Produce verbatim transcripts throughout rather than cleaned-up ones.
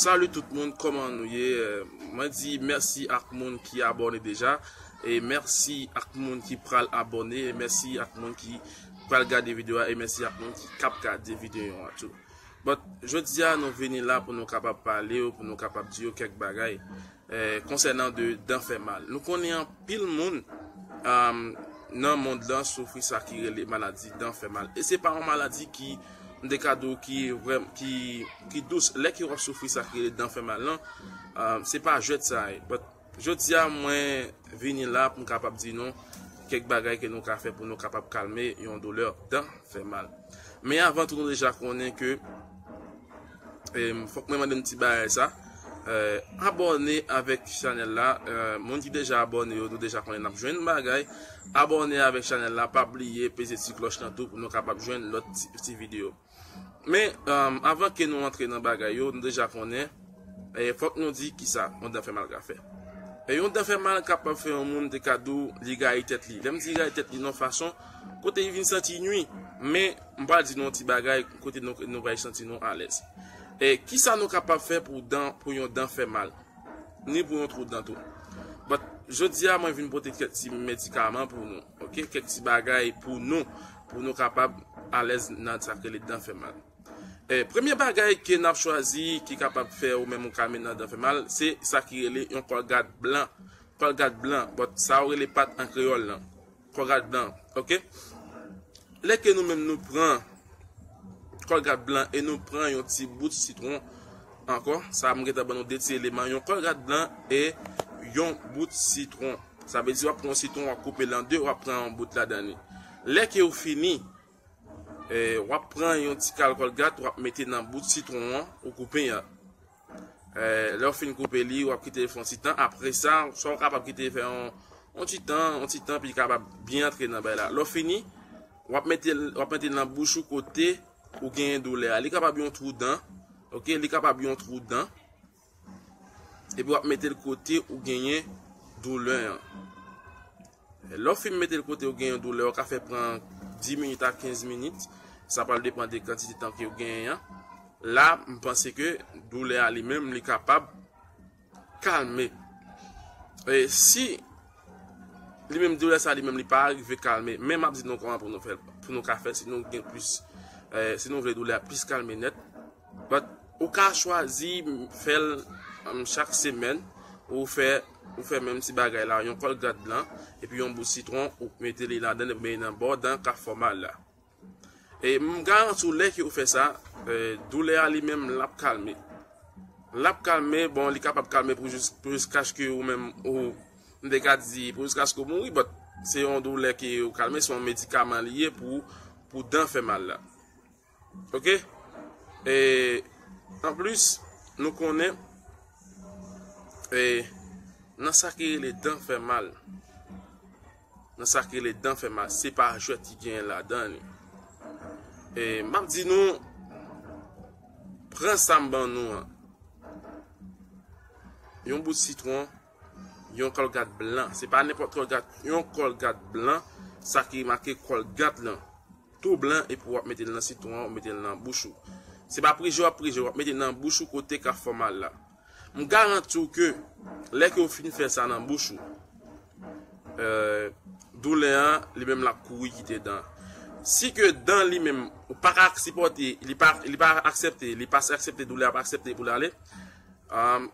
Salut tout moun, kòman nou ye? Eh, mwen di mèsi ak moun ki abòne deja, e mèsi ak moun ki pral abòne, e mèsi ak moun ki pral gade videyo a, e mèsi ak moun ki k ap gade videyo a tou. But, jodi a nou vini la pou nou kapab pale yo, pou nou kapab di yo kèk bagay, eh, konsènan de dan fè mal. Nou konnen anpil moun, um, nan mond lan soufri sa ki rele maladi dan fè mal. E se pa yon maladi ki, m te ka di w, ki vrèm-, ki, ki dous. Lè ke w ap soufri sa ki rele dan fè mal lan, um, se pa jwèt sa ye. But, jodi a mwen vini la pou m kapab di nou kèk bagay ke nou ka fè pou nou kapab kalme yon doulè dan fè mal. Men avan tou, nou deja konnen ke, em, fòk mwen mande m ti bagay sa. Eh, abòne avèk chanèl la. Eh, moun ki deja abòne yo, nou deja konnen n ap jwenn bagay. Abòne avèk chanèl la, pa bliye peze ti klòch lan tou pou nou kapab jwenn lòt ti, ti videyo. Men, em, avan ke nou antre nan bagay yo, nou deja konnen, eh, fòk nou di kisa yon dan fè mal ka fè. E yon dan fè mal kapab fè yon moun te ka di w li rayi tèt li. Lè m di rayi tèt li nan fason, kote li vin santi nwi. Men, m pral di nou yon ti bagay kote nou, nou pral santi nou alèz. E kisa nou kapab fè pou dan, pou yon dan fè mal? Ni pou yon twou dan tou. But, jodi a, mwen vin pote kèk ti medikaman pou nou, ok? Kèk ti bagay pou nou, pou nou kapab alèz nan sa k rele dan fè mal. E, premye bagay ke n ap chwazi ki kapab fè ou menm ou kalme nan dan fè mal, se sa ki rele yon kòlgat blan. Kòlgat blan, but sa yo rele pat an kreyòl lan. Kòlgat blan, ok? Lè ke nou menm nou pran kòlgat blan e nou pran yon ti bout sitwon ankò, sa m gentan ban nou de ti eleman, yon kòlgat blan e yon bout sitwon. Sa vle di w ap pran yon sitwon, w ap koupe l an de, w ap pran yon bout ladan li. Lè ke w fini, eh, w ap pran yon ti kal kòlgat, w ap mete nan bout sitwon an ou koupe an. Eh, lè w fin koupe li, w ap kite l fè yon ti tan. Apre sa, sa w kapab kite l fè yon, yon ti tan, yon ti tan, pi l kapab byen antre nan bay la. Lè w fini, w ap mete l, w ap mete l nan bouch ou kote ou genyen doulè a. Li kapab yon twou dan, ok? Li kapab yon twou dan. Epi w ap mete l kote ou genyen doulè an. Lè w fin mete l kote ou genyen doulè, ou ka fè pran dis minit a kenz minit. Sa pral depann de kantite tan ke ou genyen an. La, m panse ke doulè a li menm, li kapab kalme. E si li menm, doulè sa li menm, li pa rive kalme, men m ap di nou kòman pou nou fè, pou nou ka fè si nou gen plis, eh, si nou vle doulè a plis kalme nèt. But, ou ka chwazi fè l, um, chak semèn, ou fè, ou fè menm ti bagay la, yon kòlgat blan, epi yon bout sitwon, ou mete li ladan, epi mete nan bò dan k ap fè w mal la. E m garanti w, lè ke ou fè sa, eh, doulè a li menm, l ap kalme. L ap kalme, bon, li kapab kalme pou jis, pou jiskaske ou menm, ou, m te ka di, pou jiskaske ou mouri, but se yon doulè ke ou kalme, se yon medikaman li ye pou, pou dan fè mal la. Ok? E, anplis, nou konnen, e, nan sa ki rele dan fè mal, nan sa ki rele dan fè mal, se pa jwèt ki genyen ladan li. E, m ap di nou, pran sa m ban nou an. Yon bout sitwon, yon kòlgat blan. Se pa nenpòt kòlgat, yon kòlgat blan, sa ki make kòlgat lan. Tou blan, epi w ap mete l nan sitwon an, w mete l nan bouch ou. Se pa prije w ap prije, w ap mete l nan bouch ou kote k ap fè w mal la. M garanti w ke lè ke w fin fè sa nan bouch ou, eh, doulè an, li menm l ap kouri kite dan. Si ke dan li menm, ou pa ka sipòte, li pa, li pa aksepte, li pa aksepte, doulè a pa aksepte pou l ale, um,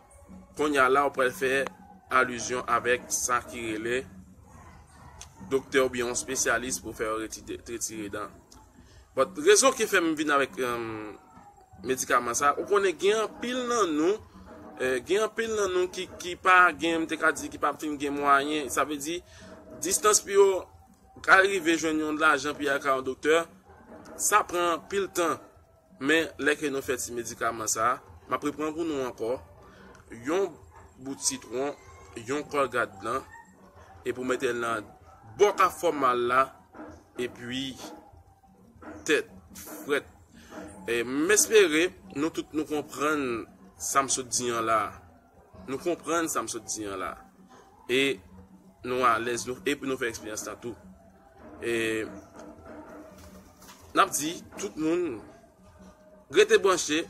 kounye a la, ou pral fè alizyon avèk sa ki rele doktè oubyen yon espesyalis pou fè yo retire, retire dan. But, rezon ki fè m vin avèk, um, medikaman sa, ou konnen gen anpil nan nou, eh, gen anpil nan nou ki, ki pa gen, m te ka di, ki pa fin gen mwayen. Sa vle di, distans pou yo al rive jwenn yon lajan pou y al ka yon doktè, sa pran anpil tan. Men, lè ke nou fè ti medikaman sa, m ap reprann pou nou ankò, yon bout sitwon, yon kòlgat blan, epi w mete l nan bò k ap fè w mal la, epi tèt frèt. E m espere nou tout nou konprann sa m sot di an la. Nou konprann sa m sot di an la. E nou alèz, nou, epi nou fè eksperyans la tou. E n ap di tout moun, rete branche,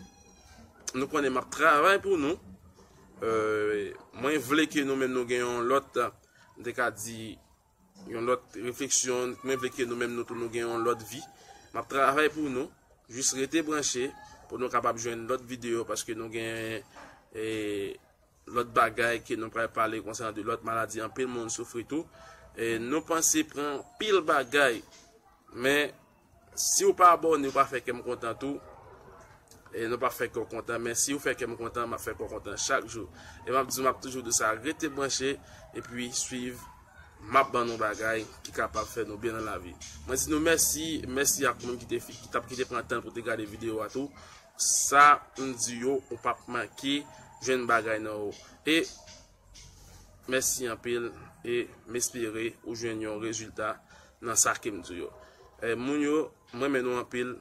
nou konnen m ap travay pou nou. Mwen vle ke nou menm nou gen yon lòt, m te ka di, yon lòt refleksyon. Mwen vle ke nou menm nou tou nou gen yon lòt vi. M ap travay pou nou. Jis rete branche pou nou kapab jwenn lòt videyo, paske nou gen lòt bagay ke nou pral pale konsènan de lòt maladi anpil moun soufri tou. Nou panse pran pil bagay, men si w pa abòne, w pa fè kè m kontan tou. Nou pa fè kè w kontan, men si w fè kè m kontan, m ap fè kè w kontan chak jou. E m ap di w, m ap toujou di sa, rete branche epi swiv. M ap ban nou bagay ki kapab fè nou byen nan lavi. Mwen di nou mèsi, mèsi ak moun ki te ki t ap ki te pran tan pou te gade videyo a tou. Sa m di yo, ou p ap manke jwenn bagay nan yo. E mèsi anpil, e m espere ou jwenn yon rezilta nan sa ke m di yo. Moun yo, mwen renmen nou anpil.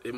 E m